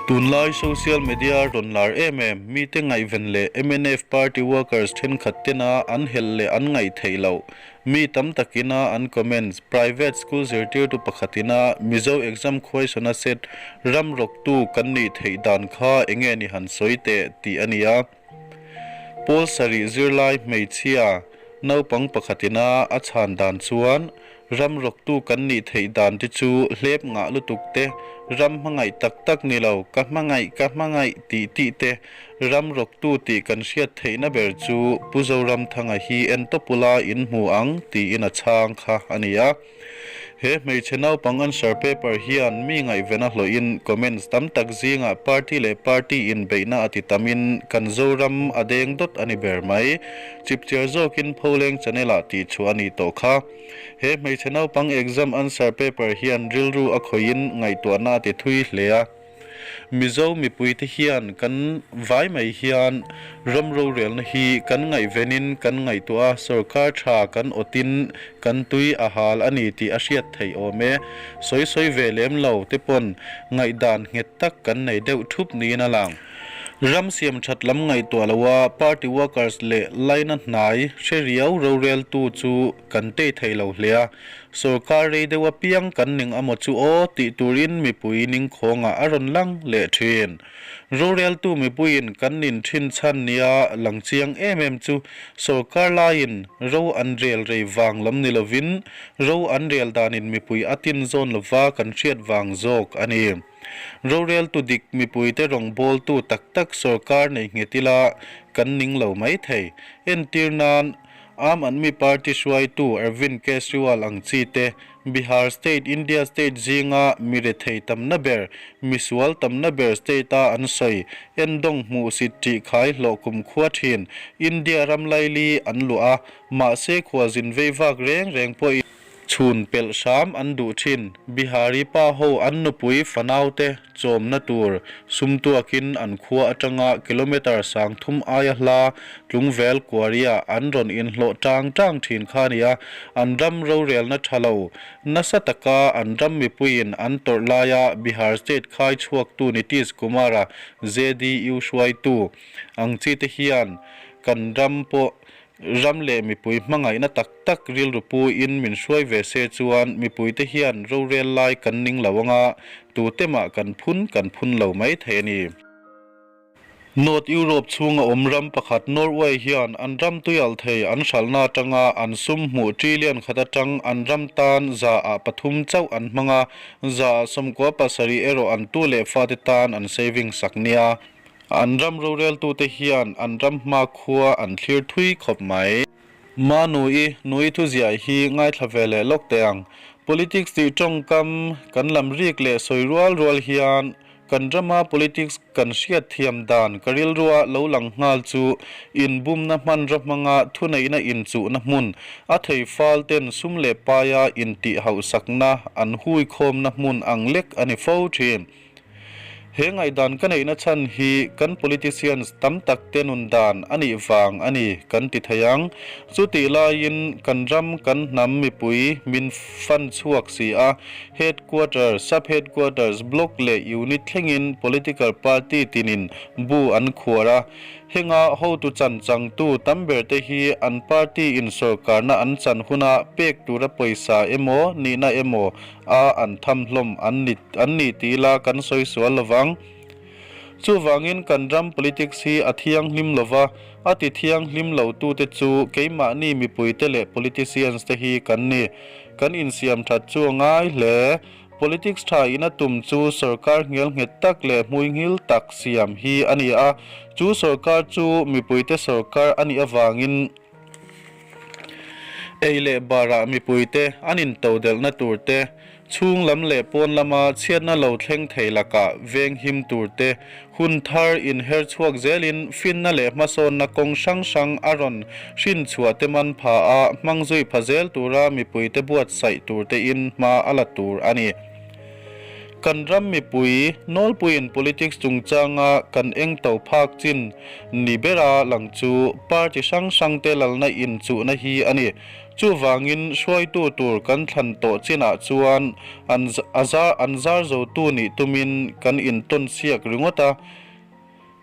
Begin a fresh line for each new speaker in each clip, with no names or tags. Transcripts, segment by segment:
Tunlai social media rawn lar em em, mite ngaihven leh mnf party workers thenkhat tena an helh leh an ngaih theih loh, mi tam takina an comments, private school zirtirtu pakhatina Mizo exam khuaisana set ram rawktu kan nih theih dan kha enge ni han sawi teh tih a ni a. Pawl sarih zirlai hmeichhia naupang pakhatina a chhan dan chuan Ram rawktu kan nih theih dan te chu hlep ngah lutuk te, ram hmangaih tak tak ni lo, ka hmangaih, ka hmangaih tih tih te, ram rawktu tih kan hriat theihna ber chu Pu Zoramthanga hi en tawp ula in hmu ang tiin a chhang kha a ni a. He hmeichhe naupang answer paper hian mi ngaihven a hlawhin comments tam tak zingah party leh party inbeihna a ti tamin kan Zoram a deng dawt a ni ber mai. Chipchiar zawkin Pholeng channel ah tih chhuah a nih tawh kha. He hmeichhe naupang exam answer paper hian rilru a khawihin ngaihtuahna a ti thui hle a. Mizo mipuite hian kan vai mai hian ram rorelna hi kan ngaihvenin kan ngaihtuah a, sorkar tha kan awtin kan tui a hal a ni tih a hriat theih awm e. Sawi sawi ve lem lo te pawn ngaihdan nghet tak kan nei deuh thup niin a lang. Ram siam that lam ngaihtuah loa party workers leh laina hnai hre riau roreltu chu kan tei thei lo hle a, sorkar rei deuh apiang kan ning amaw chu aw tih turin mipui ningkhawngah a rawn lang leh thin. Roreltu mipuiin kan nin thin chhan nia lang chiang em em chu sorkar laiin ro an rel rei vang lam ni lovin ro an rel danin mipui a tin zawn lova kan hriat vang zawk a ni. Roreltu dik mipuite rawngbawltu tak tak sorkar nei nghet ila kan ning lo mai thei. Entir nan, Aam Aadmi Party hruaitu Arvind Kejriwal ang chi te, Bihar state, India state zinga mi rethei tamna ber, misual tamna ber state-a an sawi, endawng hmuhsit ṭih khai hlawh kumkhua ṭhin, India ram laili an luah a, mahse khualzin vei vak reng reng pawhin, Chhun pelh hram an duh thin. Bihari pa ho an nupui fanaute chawmna tur sum tuakin an khua atanga kilometre 3000 aia hla Tlungvel Kuaria an rawn inhlawh tang tang thin kha a ni a, an ram rorelna tha lo nasa taka an ram mipuiin an tawrh laia Bihar state khai chhuaktu Nitish Kumar-a JDU hruaitu ang chi te hian kan ram pawh Ram leh mipui hmangaihna tak tak rilru puiin min hruai ve se chuan mipuite hian rorel lai kan ning lo anga, tute mah kan phun kan phun lo mai thei a ni. North Europe chhunga awm ram pakhat Norway hian an ram tuialh thei an hralhna atanga an sum hmuh trillion khat atang an ram tan 3% chauh an hmang a, 97% erawh an tu leh fate tan an saving sak nia. An ram roreltute hian an ram hmakhua an thlir thui khawp mai. Manui, Nui thuziah hi ngaithla ve leh lawk teh ang. Politics tih tawngkam kan lam rik leh sawi rual rual hian kan rama politics kan hriat thiam dan ka rilrua lo lang nghal chu inbumna hmanraw hmanga thuneihna inchuhna hmun, a thei fal ten sum leh paia intih hauhsakna an huikhawmna hmun ang lek a ni fo thin. He ngaihdan ka neihna chhan hi kan politicians tam tak te nun dan a nih vang a ni kan ti thei ang. Chutih laiin kan ram kan hnam mipui min fan chhuak si a, headquarters, sub-headquarters, block leh unit thlengin political party tinin bu an khuar a. Henga hotu chan changtu tam ber te hi an party in sorkarna an chan huna pek tura pawisa emaw nihna emaw a an tham hlawm an ni an ni ti ila kan sawi sual lovang. Chuvangin kan ram politics hi a thianghlim lova, a ti thianghlim lo tute chu keimahni mipuite leh politicians te hi kan ni. Kan insiam that chu a ngai hle. Politics tha in a tum chu sorkar nghel nghet tak leh hmuinghil tak siam hi a ni a, chu sorkar chu mipuite sorkar a nih avangin, Ei leh barah mipuite an intodelhna tur te, chhung lam leh pawn lama chhiatna lo thleng thei lakah veng him tur te, hun thar inher chhuak zelin finna leh hmasawnna kawng hrang hrang a rawn hrin chhuah te man pha a hmang zui pha zel tura mipuite buatsaih tur tein hma a la tur a ni. Kan ram mipui nawlpuiin politics chungchanga kan eng to phak chin ni bera lang chu party hrang hrangte lalna inchuhna hi a ni. Chuvangin hruaitu tur kan thlan tawh chinah chuan an an zar zotu nih tumin kan intawn siak ringawt a.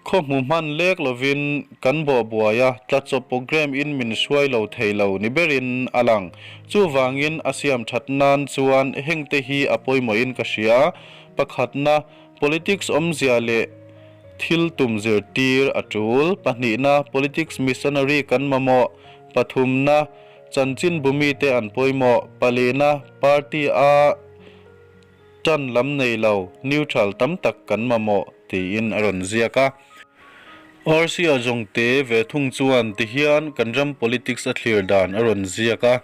Khaw hmu hman lek lovin kan bawh buai a, tlachawp programme in min hruai lo thei lo ni berin a lang. Chuvangin a siam that nan chuan hengte hi a pawimawhin ka hria. Pakhatna, politics awmzia leh thil tum zirtir a tul. Pahnihna, politics missionary kan mamawh. Pathumna, chanchin bumite an pawimawh. Palina, party a Tan lam nei lo, neutral tam tak kan mamawh, tiin a rawn ziak a. RC-a zawngte ve thung chuan tihian kan ram politics a thlir dan a rawn ziak a,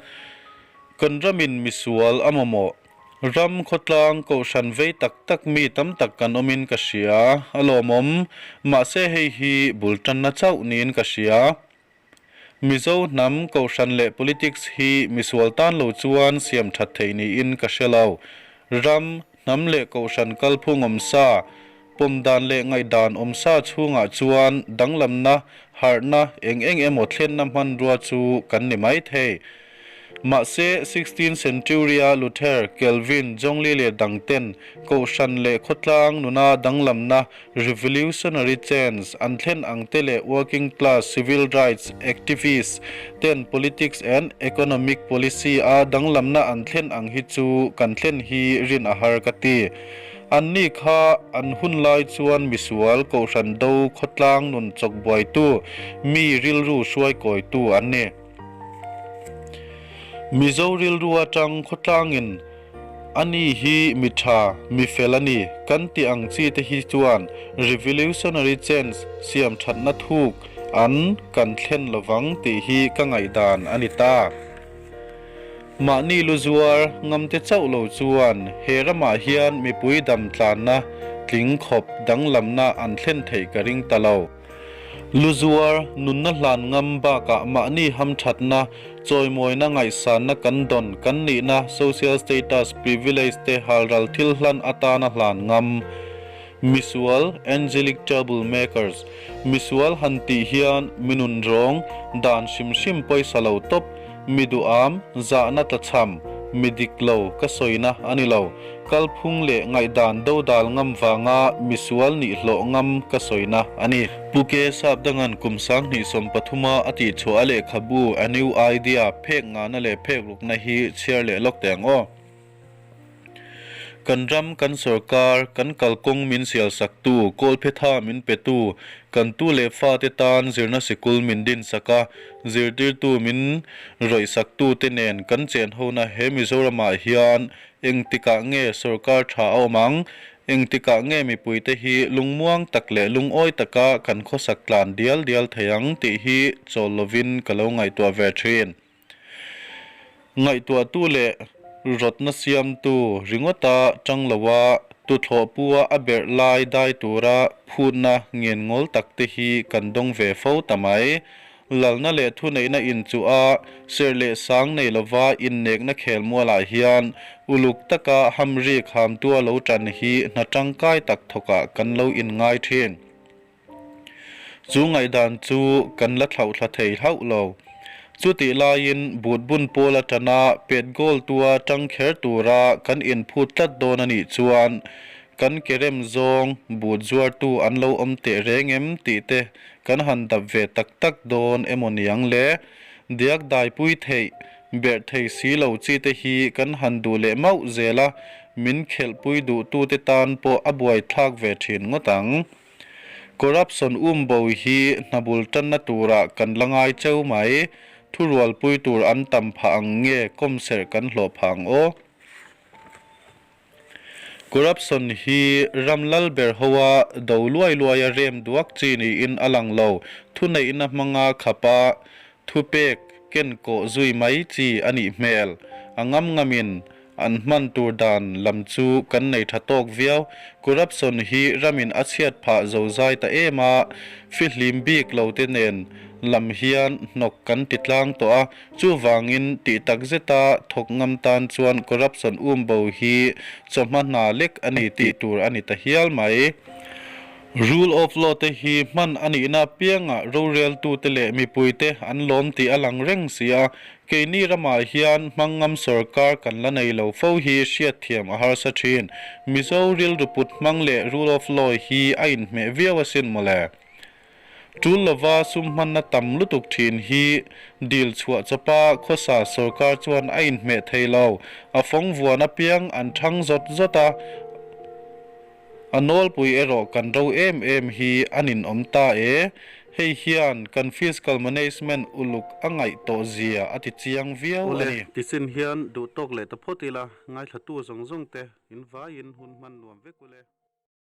Kan ramin misual a mamawh. Ram khawtlang kohhran vei tak tak mi tam tak kan awmin ka hria, a lawmawm. Mahse hei hi bul tanna chauh niin ka hria. Mizo hnam kohhran leh politics hi misual tan lo chuan siam that theih niin ka hre lo. Ram, hnam leh kohhran kalphung awmsa, pawm dan leh ngaihdan awmsa chhungah chuan danglamna, harhna, eng eng emaw thlenna hmanrua chu kan ni mai thei. Mahse, 16th century-a Luther, Calvin, Zwingli leh dangten kohhran leh khawtlang nuna danglamna, revolutionary change, an thlen ang te leh working class civil rights activists ten politics and economic policy-a danglamna an thlen ang hi chu kan thlen hi rin a har ka ti. Anni kha an hun lai chuan misual, kohhran do, khawtlang nun chawkbuaitu, mi rilru hruaikawitu an ni. Mizo rilru atang khawtlangin a ni hi mi tha, mi fel a ni kan tih ang chi te hi chuan revolutionary change siam thatna thuk an kan thlen lovang tih hi ka ngaihdan a ni ta. Mahni lu zuar ngamte chauh lo chuan he ramah hian mipui dam tlanna tling khawp danglamna an thlen theih ka ring ta lo. Lu zuar, nunna hlan ngam bakah mahni hamthatna, chawimawina ngaihsanna kan dawn kan nihna, social status, privilege te halral thil hlan atana hlan ngam. Misual, angelic trouble makers, Misual han tih hian mi nun rawng, dan hrim hrim pawisa lo tawp, mi duham, zahna tlachham, mi dik lo ka sawina a ni lo. Kalphung leh ngaihdan dodal ngam vanga misual nih hlawh ngam ka sawina a ni. Pu Ke Sapdanga'n kum 2013 a tihchhuah a lehkhabu A New Idea phek ngahna leh phek rukna hi chhiar leh lawk teh ang aw. Kan ram, kan sorkar, kan kalkawng min sialsaktu, kawlphetha min petu, kan tu leh fate tan zirna sikul min dinsak a, zirtirtu min rawihsaktute nen kan chenhona he Mizoramah hian Engtikah nge sorkar tha a awm ang? Engtikah nge mipuite hi lungmuang tak leh lungawi taka kan khawsak tlan dial dial thei ang tih hi chawl lovin ka lo ngaihtuah ve thin. Ngaihtuahtu leh rawtna siamtu ringawta tang loa tuthlawh pua a berh lai dai tura phutna ngenngawl takte hi kan dawng ve fo ta mai. Lalna leh thuneihna inchuh a, serh leh sang nei lova innekna khel mualah hian uluk taka hamrik hamtua lo tan hi hna tangkai tak thawkah kan lo inngai thin. Chu ngaihdan chu kan la thlauhthla thei hlauh lo. Chutih laiin but bun pawl atana pet goal tua tang kher tura kan inphut tlat dawn a nih chuan kan ke rem zawng but zuartu an lo awm teh reng em tih te Kan han dap ve tak tak dawn emaw niang le? Diak daipui theih, berh thei si lo chi te hi kan han duh leh mauh zel a, min khelhpui duhtute tan pawh a buaithlak ve thin ngawt ang. Corruption umbo hi hna bul tanna turah kan la ngai cheu mai, thurualpui tur an tam phah ang nge kawmserh kan hlawh phah ang aw? Corruption hi ram lal ber hoa do luai luaia rem duak chi niin a lang lo. Thuneihna hmanga khapa thupek ken kawh zui mai chi a nih hmel. A ngam ngamin an hman tur dan lam chu kan nei tha tawk viau. Corruption hi ramin a chhiat phah zozai ta em a, fihlim bik lo te nen. lam hian hnawk kan ti tlang tawh a, chuvangin tih takzeta thawk ngam tan chuan corruption umbo hi chawhma hna lek a ni tih tur a ni ta hial mai. Rule of law te hi hman a nihna apiangah roreltute leh mipuite an lawm tih a lang reng si a, keini ramah hian hmang ngam sorkar kan la nei lo fo hi hriatthiam a harsa thin. Mizo rilru put hmang leh rule of law hi a inhmeh viau asin mawle. Tul lova sum hmanna tam lutuk thin hi dil chhuah chawpa khawsa sorkar chuan a inhmeh thei lo. A fawng vuan apiang an thang zawt zawt a, a nawlpui erawh kan ro em em hi a ninawm ta e. Hei hian kan fiscal management uluk a ngaih tawh zia a ti chiang viau a ni.
Awle, tichin hian duh tawk leh ta phawt ila, ngaithlatu zawng zawng te in vaiin hun hman nuam vek ule.